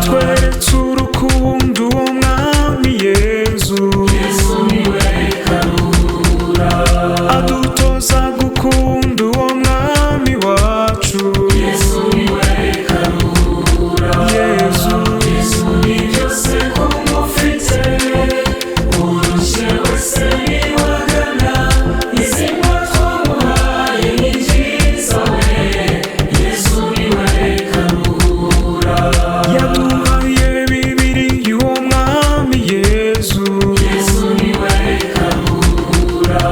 Yatweretse urukundo uwo mwami Yezu. Yesu niwe Karuhura. Adutoza gukunda uwo mwami wacu. Yesu niwe Karuhura. Yezu. Yesu ni byose kumufite, urushye wese niwagana, izina twamuhaye ni ryiza we. Yesu niwe Karuhura. Yaduhaye Bibiliya uwo mwami Yezu. Yesu niwe Karuhura.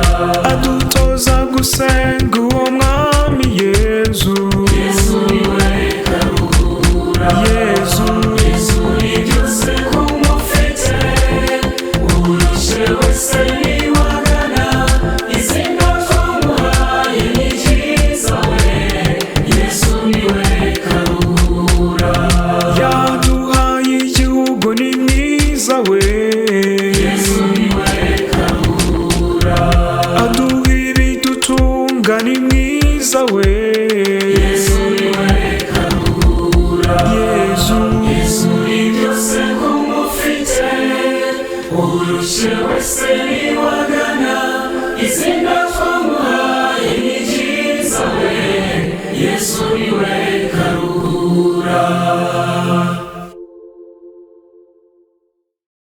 Adutoza gusenga uwo mwami Yezu. Yesu niwe Karuhura. Yezu. Yesu ni byose kumufite, urushye wese niwagana, izina twamuhaye ni ryiza we. Yesu niwe Karuhura. Yaduhaye igihugu ni mwiza we. Yesu niwe Karuhura. Aduha ibidutunga ni mwiza we. Yesu niwe Karuhura. Yezu. Yesu ni byose kumufite, urushye wese niwagana, izina